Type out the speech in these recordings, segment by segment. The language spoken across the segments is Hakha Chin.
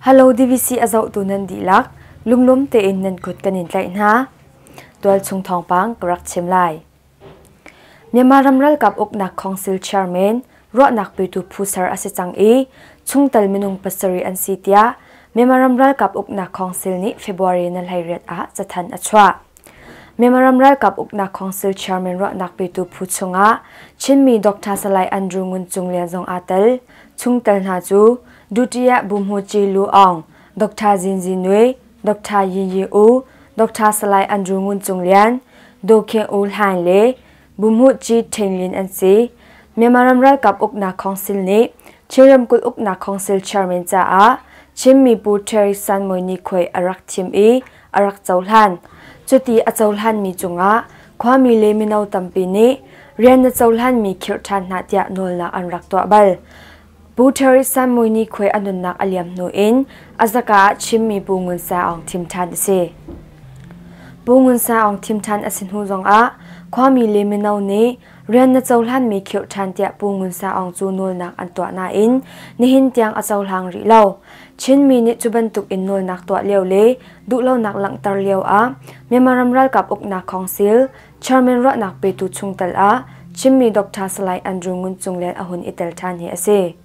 Hello DVC a zohtu nan dihlak, lunglawm tein nan kut kan in tlaih hna. Tualchung thawngpang ka rak chim lai. Myanmar ram ralkap uknak Council Chairman ruahnak petu phu ser a si cang i chungtel minung pasarih an si tiah Myanmar ram ralkap uknak Council nih February na 18 ah cathanh a chuah. Myanmar ram ralkap uknak Council Chairman ruahnak petu phu chungah Chinmi Dr. Salai Andrew Ngun Cung Lian zong aa tel. Chungtel hna cu Dutiya Buhmuci Lu Aung, Dr. Zin Zin Nui, Dr. Yi Yi U, Dr. Salai Andrew Ngun Cung Lian, Do Khin U Hlaing le Buhmuci Ṭhin Lin an si. Myanmar ram ralkap uknak Council nih Chin ramkulh uknak Council Chairman caah Chinmi Pu Terry San Mawi Ni Khuai a rak thim i a rak cohlan. Cuti a cohlanmi cungah khuami le mino tampi nih rian na cohlanmi khirh ṭhan hna tiah nawlnak an rak tuah bal. Pu Terry San Mui Ni Khuai a nunnak a liam hnu in a zaka ah Chinmi Pu Ngun Sa Aung thim ṭhan a si. Pu Ngun Sa Aung thim ṭhan a si hnu zongah khuami le mino nih rian na cohlanmi khirh ṭhan tiah Pu Ngun Sa Aung cu nawlnak an tuah nain nihin tiang a cohlang rih lo. Chinmi nih cu bantuk in nawlnak tuah lio le duhlonak langhter lio ah Myanmar ram ralkap uknak Council Chairman ruahnak petu chungtel ah Chinmi Dr. Salai Andrew Ngun Cung Lian a hun i tel ṭhan hi a si.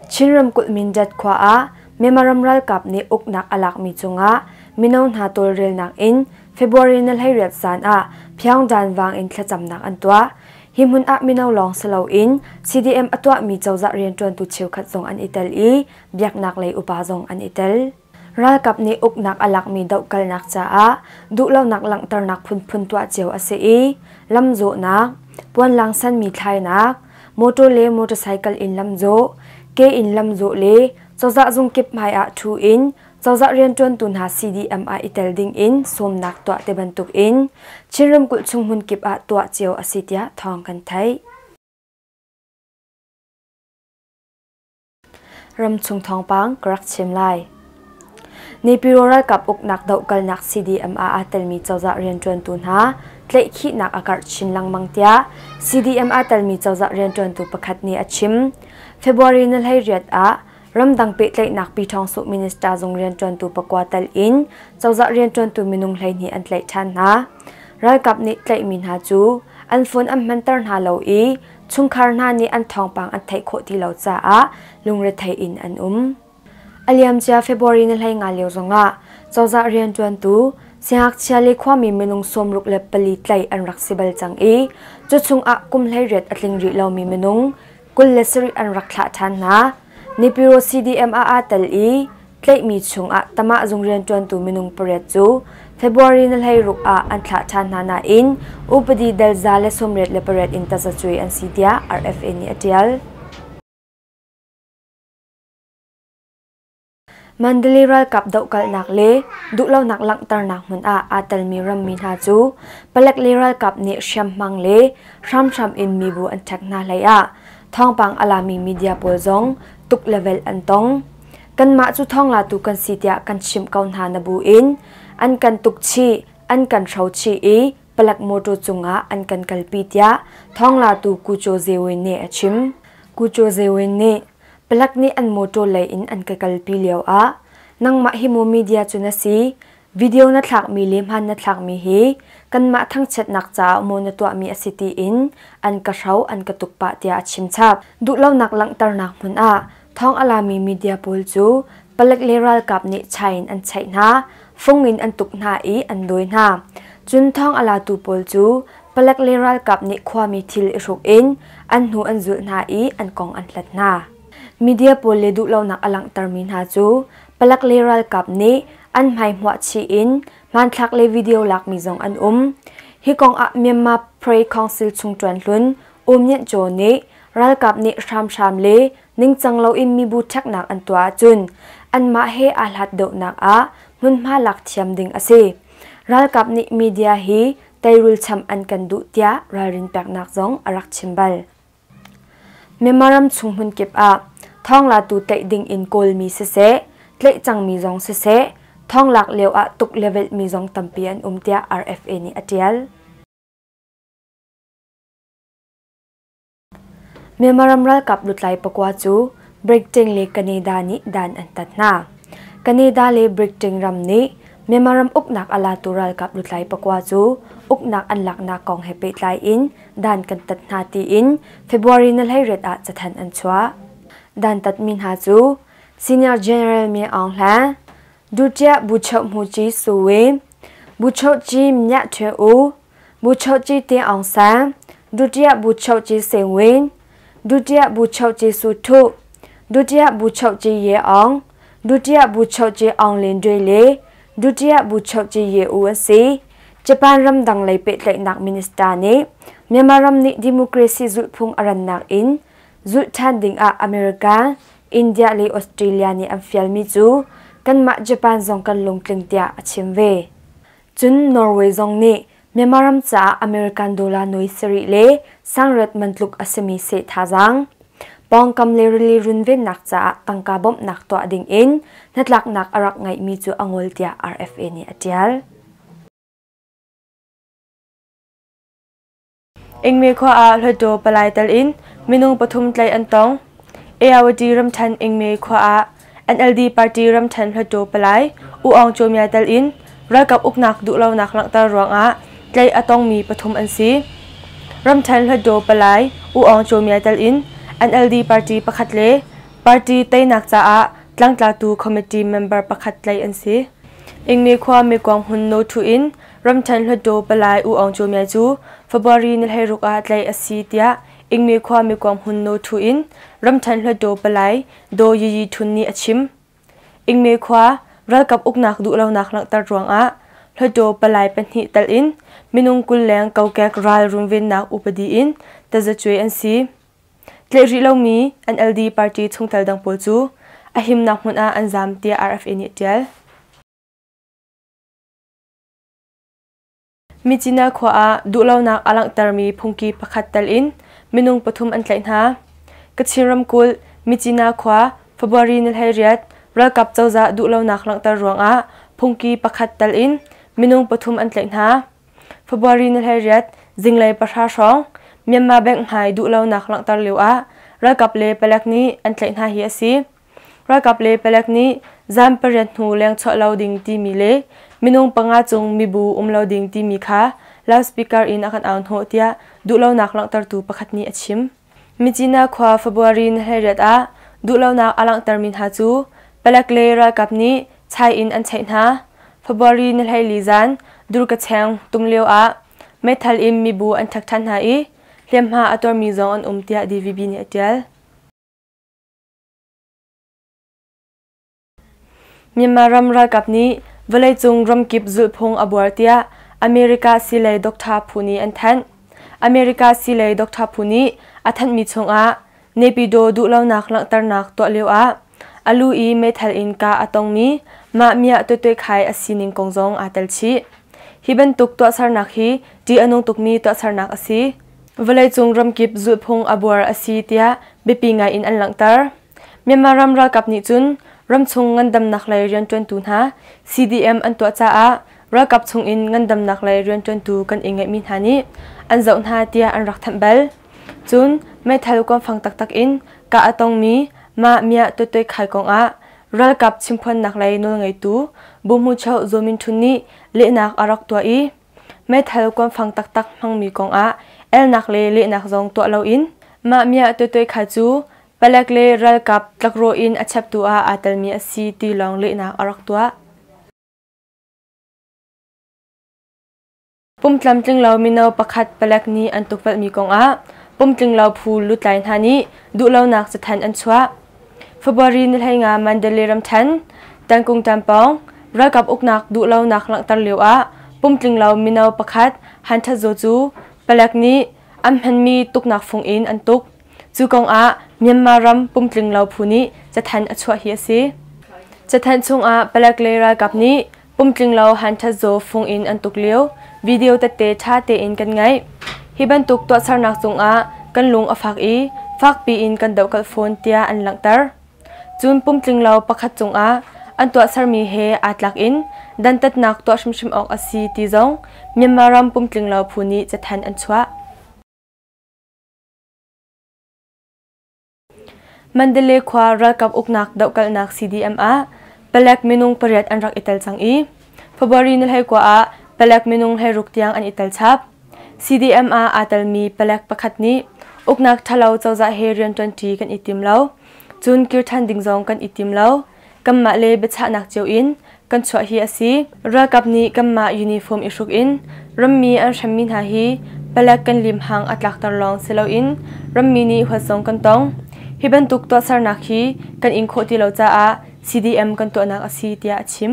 Chin ramkulh Mindat khua ah Myanmar ram ralkap nih uknak a lakmi cungah mino hna tawlrelnak in February na 18 zan ah Pyeongdan vang in thlacamnak an tuah. Hi hmun ah mino lawng si loin CDM a tuahmi cozah rianṭuantu cheukhat zong an i tel i biaknak lei upa zong an i tel. Ralkap nih uknak a lakmi dohkalnak caah duhlonak langhternak phunphun tuah cio a si i lamzawhnak, puanlang sanmi thlainak, motor le motorcycle in lamzawh, ke in lamzawh le cozah zung kip hmai ah ṭhu in cozah rianṭuantu hna CDM ah i tel ding in sawmnak tuah te bantuk in Chin ramkulh chung hmun kip ah tuah cio a si tiah thawng kan theih. Ramchung thawngpang ka rak chim lai. Naypyidaw ralkap uknak dohkalnak CDM ah aa telmi cozah rianṭuantu hna tlaihkhihnak a karh chin lengmang tiah CDM aa telmi cozah rianṭuantu pakhat nih a chim. February ni 18 ah ramdang pehtlaihnak Pyiṭhawngsuh minister zung rianṭuantu pakua tal in cozah rianṭuantu minung 12 an tlaih ṭhan hna. Ralkap nih tlaihmi hna cu an phone an hmanter hna lo i chungkhar hna nih an thawngpang an theih khawh ti lo caah lungrethei in an um. A liamcia February ni 15 lio zongah cozah rianṭuantu siangngakchia le khuami minung 64 tlaih an rak si bal cang i cu chungah kum 18 a tling rih lomi minung 27 an rak thlah ṭhan hna. Nipiro CDM ah aa tel i tlaihmi chungah Tamah zung rianṭuantu minung pariat cu February ni 16 ah an thlah ṭhan hna nain upadi dal 188 in tazacuai an si tiah RFA nih a ṭial. Mandalay ralkap dohkalhnak le duhlonak langhternak hmun ah aa telmi rammi hna cu palek le ralkap nih hriamhmang le hramhram in mibu an ṭhek hna hlei ah thawngpang a lami media pawl zong tuk le velh an tong. Kanmah cu thawnglatu kan si tiah kan chimh ko hna na bu in an kan tuk chih, an kan hro chih i palek motor cungah an kan kalpi tiah thawnglatu Kucho Zewin nih a chim. Kucho Zewin nih palek nih an motor lei in an ka kalpi lio ah nangmah hi maw media cu na si, video na thlakmi le hmaan na thlakmi hi kanmah thangchiatnak caah maw na tuahmi a si tiin an ka hro an ka tuk pah tiah a chim chap. Duhlonak langhternak hmun ah thawng a lami media pawl cu palek le ralkap nih chai in an cheih hna, fung in an tuk hna i an dawi hna. Cun thawng a latu pawl cu palek le ralkap nih khuami thil i hruk in an hnu an zulh hna i an kong an hlat hna. Media pawl le duhlonak a langhtermi hna cu palek le ralkap nih an hmai hmuah chih in hmanthlak le video lakmi zong an um. Hi kong ah Myanmar Prey Council chungṭuan hlun U Myint Kyaw nih ralkap nih hramhram le ningcang loin mibu ṭheknak an tuah ahcun anmah he aa hlat deuhnak ah hmunhma lak thiam ding a si. Ralkap nih media hi teirul cham an kan duh tiah ralrin peknak zong a rak chim bal. Myanmar ram chung hmunkip ah thawnglatu tlaih ding in kawlmi siseh, tlaih cangmi zong siseh, Thonglak lio ah tuk le velhmi zong tampi an um tiah RFA nih a ṭial. Myanmar ram ralkap lutlai pakua cu Britain le Canada nih dan an tat hna. Canada le Britain ram nih Myanmar ram uknak a latu ralkap lutlai pakua cu uknak an laknak kong he pehtlai in dan kan tat hna tiin February na 18 ah cathanh an chuah. Dan tatmi hna cu Senior General Mye Aung Hlaing, Dutiah Buchoh Hmuci Su Win, Buchohci Myat Htwe Oo, Buchohci Tin Aung San, Dutiah Buchohci Sein Win, Dutiah Buchohci Su Htut, Dutiah Buchohci Ye Aung, Dutiah Buchohci Aung Lin Dwe le Dutiah Buchohci Ye Oo an si. Japan ramdang lei pehtlaihnak minister nih Myanmar ram nih democracy zulhphung a rannak in zulh ṭhan dingah America, India le Australia nih an fialmi cu kanmah Japan zong kan lungtling tiah a chim ve. Cun Norway zong nih Myanmar ram caah American dollar nuai sarih le sangriat man tluk a simi seh thazaang, pawngkam le rili runvennak caah tangka bawmhnak tuah ding in hnatlaknak a rak ngeihmi cu a ngol tiah RFA nih a ṭial. Ingme khua ah Hluttaw palai tal in minung pathum tlaih an tong. Ayawady ramṭhen Ingme khua ah NLD party ramṭhen Hluttaw palai U Aung Kyaw Mya tel in ralkap uknak duhlonak langhter ruangah tlaih a tongmi pathum an si. Ramṭhen Hluttaw palai U Aung Kyaw Mya tel in NLD party pakhat le party teinak caah tlangtlatu committee member pakhat tlaih an si. Ingme khua Mekong hmun No 2 in Ramṭhen Hluttaw Palai U Aung Kyaw Mya cu February ni 16 ah tlaih a si tiah Ingme khua Mikuang hmun No 2 in Ramṭhen Hluttaw Palai Daw Yi Yi Htun nih a chim. Ingme khua ralkap uknak duhlonak langhter ruangah Hluttaw Palai pahnih telh in minung 20 leng kokek ral runvennak upadi in tazacuai an si. Tlaih rih lomi NLD party chungtel dang pawl cu a himnak hmun ah an zaam tiah RFA nih a ṭial. Myitkyina khua ah duhlonak a langhtermi phungki pakhat tel in minung pathum an tlaih hna. Kachin ramkulh Myitkyina khua February ni 18 ralkap cozah duhlonak langhter ruangah phungki pakhat tel in minung pathum an tlaih hna. February ni 18 zinglei pahra hrawng Myanmar Bank hmai duhlonak langhter lio ah ralkap le palek nih an tlaih hna hi a si. Ralkap le palek nih zan pariat hnu lengchuah lo ding timi le minung panga cung mibu um lo ding timi kha loudspeaker in a kan au hnawh tiah duhlonak langhtertu pakhat nih a chim. Myitkyina khua February ni 18 ah duhlonak a langhtermi hna cu palek le ralkap nih chai in an cheih hna. February ni 14 zan Durkacheng tum lio ah meithal in mibu an ṭhek ṭhan hna i hliamhma a tuarmi zong an um tiah DVB nih a ṭial. Myanmar ram ralkap nih vawleicung ramkip zulhphung a buar tiah America siilei doctor phu nih an thanh. America siilei doctor phu nih a thanhmi chungah Naypyidaw duhlonak langhternak tuah lio ah a lu i meithal in kah a tongmi mah miah tuaituai khai a sining kong zong aa tel chih. Hi bantuk tuahsernak hi ṭih a nung tukmi tuahsernak a si. Vawleicung ramkip zulhphung a buar a si tiah biapi ngai in an langhter. Myanmar ram ralkap nih cun ramchung ngandamnak lei rianṭuantu hna CDM an tuah caah ralkap chungin ngandamnak lei rianṭuantu kan i ngeihmi hna nih an zoh hna tiah an rak thanh bal. Cun meithal kuanfang taktak in kah a tongmi mah miah tuaituai khai kongah ralkap chimphuannak lei nawlngeitu Buhmuchoh Zaw Min Htun nih lehnak a rak tuah i meithal kuanfang taktak hmangmi kongah elnak le lehnak zong tuah loin mah miah tuaituai khai cu Palek le ralkap tlakrawh in a cheptu ah aa telmi a si ti lawng lehnak a rak tuah. Pumtlamtlinglo mino pakhat palek nih an tukvelhmi kongah pumtlinglo phu lutlai hna nih duhlonak cathanh an chuah. February ni 15 Mandalay ramthen Tangkung Tampawng ralkap uknak duhlonak langhter lio ah pumtlinglo mino pakhat Han Tha Zaw cu palek nih an hmanmi tuknak fung in an tuk. Cu kongah Myanmar ram pumtlinglo phu nih cathanh a chuah hi a si. Cathanh chungah palek le ralkap nih pumtlinglo Han Tha Zaw fung in an tuk lio video tette ṭha tein kan ngaih. Hi bantuk tuahsernak cungah kan lung a fak i fakpi in kan dohkalh fawn tiah an langhter. Cun pumtlinglo pakhat cungah An tuahsermi he aa tlak in dantatnak tuah hrimhrim awk a si ti zong Myanmar ram pumtling lo phu nih cathanh an chuah. Mandalay khua ralkap uknak dohkalhnak CDM ah palek minung pariat an rak i tel cang i February ni 19 ah palek minung 16 tiang an i tel chap. CDM ah aa telmi palek pakhat nih uknak ṭhalo cozah he rianṭuanṭi kan i tim lo. Cun kir ṭhan ding zong kan i tim lo. Kanmah le biachahnak cio in kan chuah hi a si. Ralkap nih kanmah uniform i hruk in rammi an hremmi hna hi palek kan limhang a tlakter lawng si loin rammi nih huat zong kan tong. Hi bantuk tuahsernak hi kan ing khawh ti lo caah CDM kan tuahnak a si tiah a chim.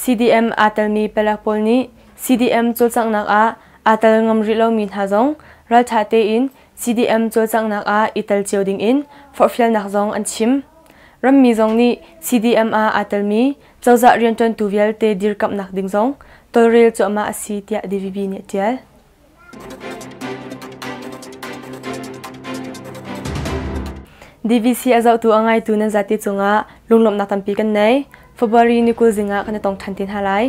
CDM aa telmi palek pawl nih CDM cawlcanghnak ah aa tel ngam rih lomi hna zong ralṭha tein CDM cawlcanghnak ah i tel cio dingin forhfialnak zong an chim. Rammi zong nih CDM ah aa telmi cozah rianṭuantu vialte dirkamhnak ding zong tawlrel cuahmah a si tiah DVB nih a ṭial. DVC a zohtu a ngaitu nan zate cungah lunglawmhnak tampi kan nei. February ni 20 zing ah kan i tong ṭhan te hna lai.